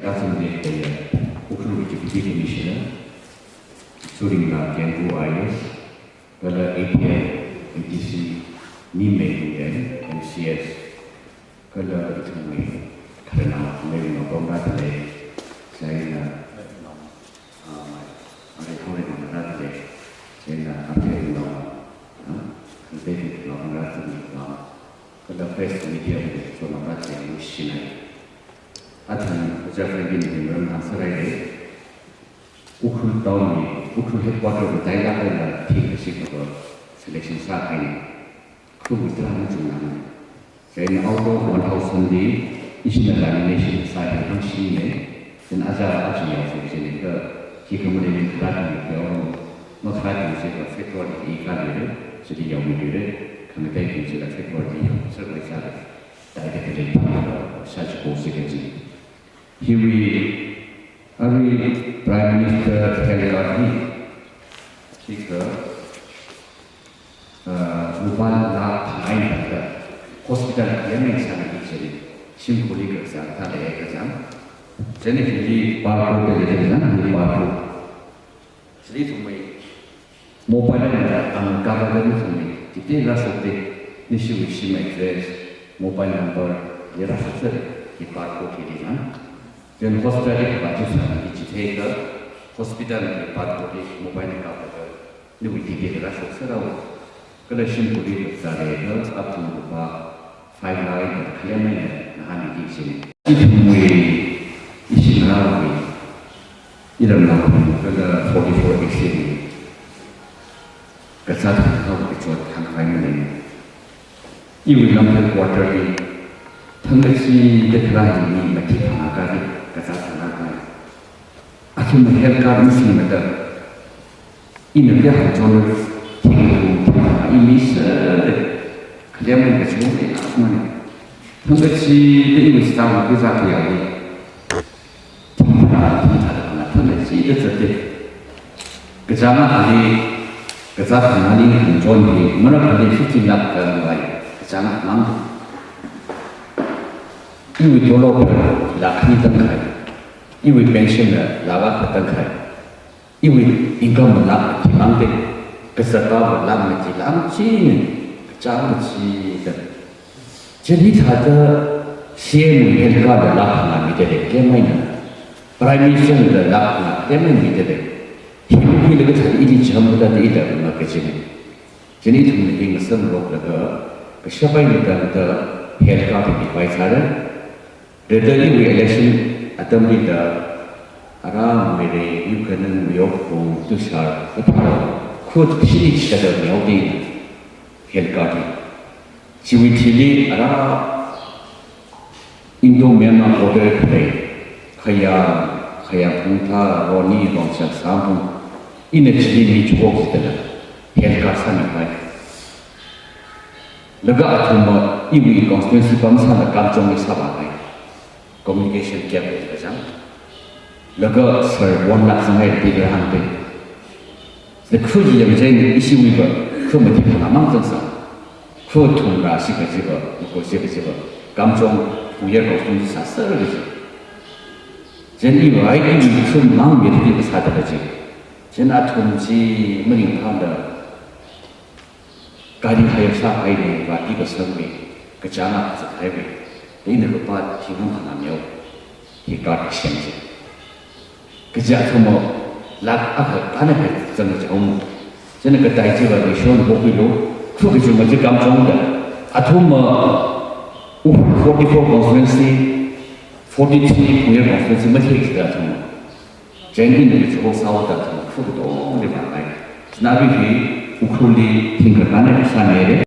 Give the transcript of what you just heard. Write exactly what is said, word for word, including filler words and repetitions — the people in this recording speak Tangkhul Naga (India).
Kathum de kaya, Ukhrul Deputy Commissioner, Suringla Kenpu I A S, kala A P M, A D C, Nimei Lunglen, M C S, kala ithumwui khararnao, Mary Nokong Rathale, Saina, ah, Mary Hore Nokong Rathale, Saina, Arthur Nokong, ah, David Nokong Rathale, kala press media wui Nokong Rathale, Mushinai. Athang, Oja Franklin Himram Hansarai, Ukhrul town ni, Ukhrul headquarter ni tailak eina thing kashik kaba selection sākahaina. Kruwui tharā machungnang. Chieina out of one thousand li, ishina nomination sāda hangshina. Chieina aja aja yaosa chieina ka, hi khamare ni kharā kami kayao, makharā kami chieina February li khalei, chili yaomi lei, khangatei kami chieina February li yao, sir wai sāda. Taida khalei, sāchiko sākaji. Hiwui, arui Prime Minister Health Card hi, hika, ah, lupā lakh thangai thangda hospital kayākha sāmi chili, shimkhurli kazang thāda kazang. Chieina hili barcode da leida kazang, hili barcode. Chili ithumwui mobile number, Aadhaar card number ithumwui, titi rāshokda, nishiwui shim address, mobile number, ya rāshoksa, hi barcode hili na. Then hospital li kaba chi sāmi, hi chitheiakha, hospital li barcode li mobile number, niwui titi rāshoksa rao. Kala shimkhurli kazālaga, athum lupā five lakh eina khalemai na, nahānki chili. Ithumwui, ishi ngarāwui, iramnaowui, kala forty-four A C wui, kazā thangkha kachot thangkhavai maningmana. Iwui Lamphel quarter li, thangkachida kharā hi mi mathiphalāka da kazā thangkhavai. Athum health card masingmada, ina kayākha chon thing thing thing, i mi sāda, khalemai kachungkha leimana. Thangkachida iwui staff kazā kayāli, thingtha, thingtha da kala thangkachida zatda. Kachāng akhali, kazā thang akhali chon hi, marak akhali fifteen lakh khavai, kachāng akhamang. Iwui tolop lakh khani tangkhai, iwui pension na lakh akha tangkhai. Iwui income lakh mathimangda, kazatva lakh mathimang china, kachāng kachida. Chili thāda C M wui health card da lakh phangā mida lei, khalemai na. Prime Minister da lakh phangā khalemai mida lei. Hi khuilaga thāda ili chāmda da ila ma kachina. Chieina ithumna hi ngasamroklaga, kashap eina tangda health card hi pivai sāra. Rida iwui election atamli da, ara Meirei, Ukhrul, Monyok, Pung, Tushar, Uphar, khut shini shada miao ding health card hi. Chiwui thili ara Indo-Myanmar border khalei, Khayang, Khayang Phungtha, Roni, Rongshak, Sangphung, ina chili mi chihok jidala, health card sāmikhavai. Laga athumva iwui constituency pam sāda Kamjong li sāvākahai. Communication gap leida kachang. Laga sir one lakh zanghai da hāngda. Sir khuji yangchai ni ishiwuiva, khu mathiphalāmang zangsa. Khu thumrā shikajiva, mako shikajiva, Kamjong Phungyer constituency sāsera kaji. Chieina iwui, iwui thum mang mi da kasāda kaji. Chieina athum chi maningphāda, gari hire sāhaina, vāki kasangmi, kachāng akha zathaiwui, da ina lupā thing phangā miao, hi card kasem chi. Kaja athumva lakh akha pana phe zang kaja um. Chieina katai chiva Nishon Bokilo, khu kachuma chi Kamjong da. Athumva, uh, forty-four constituency, forty-three Phungyer constituency mathei kida athumva. Chieina ina kaji ho sao da athumva khu katongli vāngai. Chieina arui hi Ukhrulli thingkha tana kasāngaira.